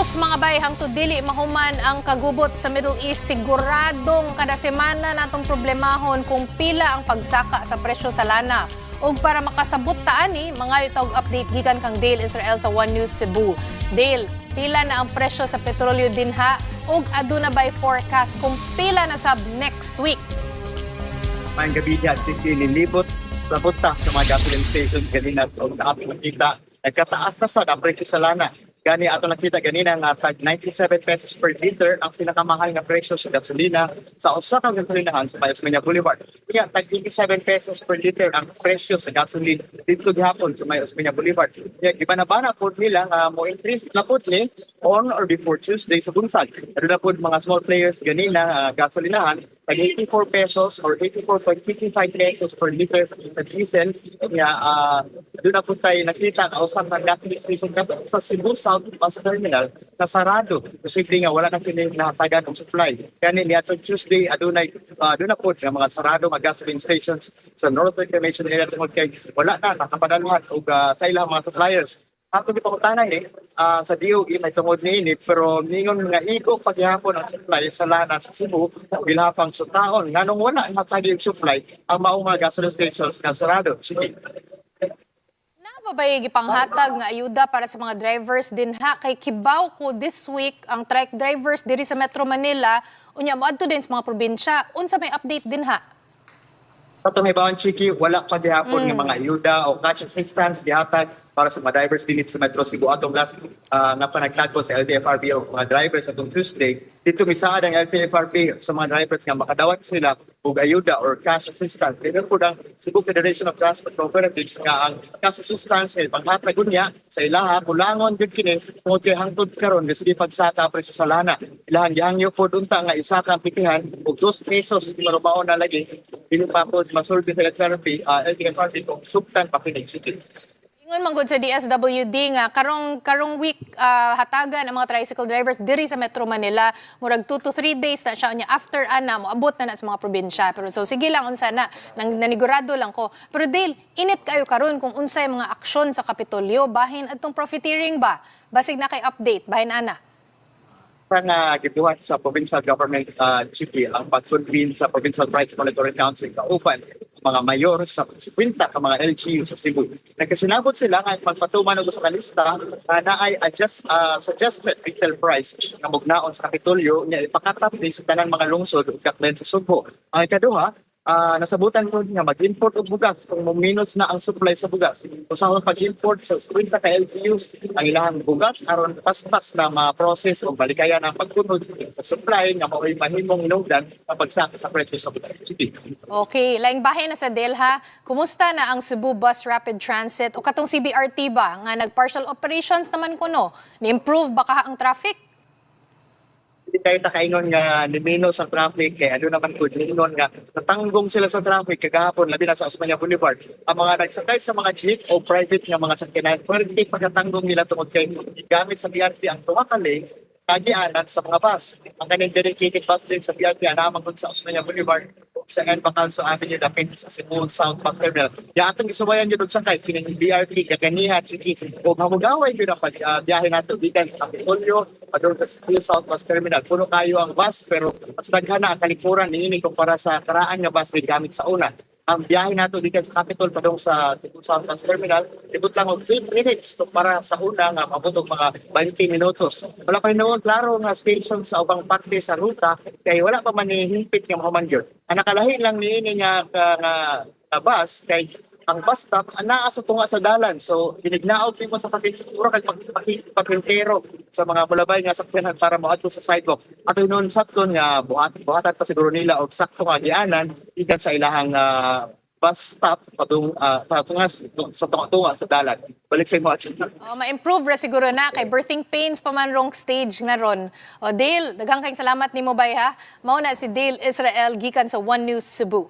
News, mga bay, hangtod dili mahuman ang kagubot sa Middle East, siguradong kada semana natong problemahon kung pila ang pagsaka sa presyo sa lana. Ug para makasabot ta ani, mangayo ta og update gikan kang Dale Israel sa One News Cebu. Dale, pila na ang presyo sa petrolyo dinha ug aduna bay forecast kung pila na sab next week? Maayong gabii diha, Chiki. Nilibot sa sa mga gasoline station ganina o sa atong nakita, nagkataas na sa ang presyo sa lana. Gani ato nakita ganina nga tag 97 pesos per liter ang pinakamahal nga presyo sa gasolina sa usa ka gasolinahan sa may Osmeña Boulevard. Kaya tag 87 pesos per liter ang presyo sa gasoline dito gihapon sa may Osmeña Boulevard. Kaya gibanabana pod nila nga mo increase na pod ni on or before Tuesday sa buntag. Aduna pod mga small players ganina gasolinahan tag 84 pesos or 84.55 pesos per liter sa diesel. Kaya doon na po tayo nakita ang usang ng gasoline station kato sa Cebu South Bus Terminal na sarado. Posible nga wala nang kini nahatagan og supply. Kani niadtong Tuesday, adunay doon na po nga mga sarado nga gasoline stations sa North Reclamation Area tungod kay wala na nakapadalhan og sa ilang mga suppliers. Ato gipangutana ni sa DOE may tungod niini, pero ningon nga igo paghihapon ang supply sa lana sa Cebu, ilahang sutaon nganong wala natagi og supply ang maong mga gasoline stations nga sarado. Sige. Naa pa ba'y gipanghatag nga ayuda para sa mga drivers dinha? Kay kibaw ko this week ang trike drivers diri sa Metro Manila, unya moadto din sa mga probinsya. Unsa may update dinha? Sa may bawang, Chiki, wala pa gihapon nga mga ayuda o cash assistance gihatag para sa mga drivers dinhi sa Metro Cebu. Atong last nga panagtagpo sa LTFRB o mga drivers atong Tuesday, dito misaad ang LTFRB sa mga drivers nga makadawat sila og ayuda or cash assistance. Pero po ang Cebu Federation of Transport Cooperatives nga ang cash assistance ay panghatag unya sa ilaha, kulangon gyud kini tungod kay hangtod karon sige pagsaka presyo sa lana. Ilahang gihangyo pod unta nga isaka ang pitihan og 2 pesos, pero mao na lagi, dili pa pod masulti sa LTFRB, LTFRB kung suktan pa kini, Chiki. Ingon man gud sa DSWD nga karong karong week hatagan ang mga tricycle drivers diri sa Metro Manila, murag 2 to 3 days na siya, unya after ana moabot na na sa mga probinsya. Pero so sige lang, unsa na nang nanigurado lang ko. Pero Dale, init kayo karon kung unsay mga aksyon sa Kapitolyo bahin adtong profiteering ba. Basig na kay update bahin ana. Nga gibuhat sa provincial government, Chiki, ang pag-convene sa Provincial Price Monitoring Council kauban mga mayor sa 50 ka mga LGU sa Cebu. Nagkasinabot sila nga pagpatuman og usa ka lista nga naay adjust suggested retail price nga mugnaon sa Kapitolyo nga ipakatap ni sa tanang mga lungsod ug katlen sa Sugbo. Ang ikaduha, nasabutan ko nga mag-import og bugas kung muminos na ang supply sa bugas. Usahon pag-import sa 50 ka LGUs ang ilahang bugas aron paspas na ma-process o balikayan ang pagtunod sa supply nga mao'y mahimong hinungdan sa pagsaka sa presyo sa bugas. Sige. Okay, laing bahin na sa Dale ha. Kumusta na ang Cebu Bus Rapid Transit o katong CBRT ba nga nag-partial operations naman kuno? Ni-improve ba ka ang traffic? Hindi tayo takaingon nga niminos ang traffic kay ano naman ko niingon nga natanggong sila sa traffic kagahapon, labi na sa Osmeña Boulevard. Ang mga nagsakay sa mga jeep o private nga mga sakyanan, pwede pagkatanggong nila tungod kay gamit sa BRT ang duha ka lane kagianan sa mga bus. Ang kaning dedicated bus lane sa BRT anamang kung sa Osmeña Boulevard o sa N. Bacalso Avenue dapit sa Cebu South Bus Terminal. Ya atong gisuwayan yun og sakay kining BRT kaganiha, Chiki, o hamugaway yun ang pag biyahe nato gikan sa Kapitolyo padung sa Cebu South Bus Terminal. Puno kayo ang bus, pero mas daghan na ang kalikuran niini kumpara sa karaan nga bus gamit sa una. Ang biyahe nato gikan sa Capitol padung sa Cebu South Bus Terminal, libot lang og 8 minutes kumpara sa una nga maabot og mga 20 minutos. Wala pa noon klaro nga station sa ubang parte sa ruta kay wala pa man ni hingpit nga mahuman gyud. Ang nakalahi lang niini nga bus kay ang bus stop anaa sa tunga sa dalan. So hinignaog nimo sa pakit mura kag pagpintero sa mga mulabay nga sakyanan para moadto sa sidewalk. Ato noon sakto nga buhat buhatan pa siguro nila og sakto nga gianan gikan sa ilahang bus stop padung sa tunga sa tunga sa dalan. Balik sa imo. Oh, ma-improve ra siguro na kay birthing pains pa man rong stage na ron. O Dale, daghang kayong salamat nimo bay ha. Mao na si Dale Israel gikan sa One News Cebu.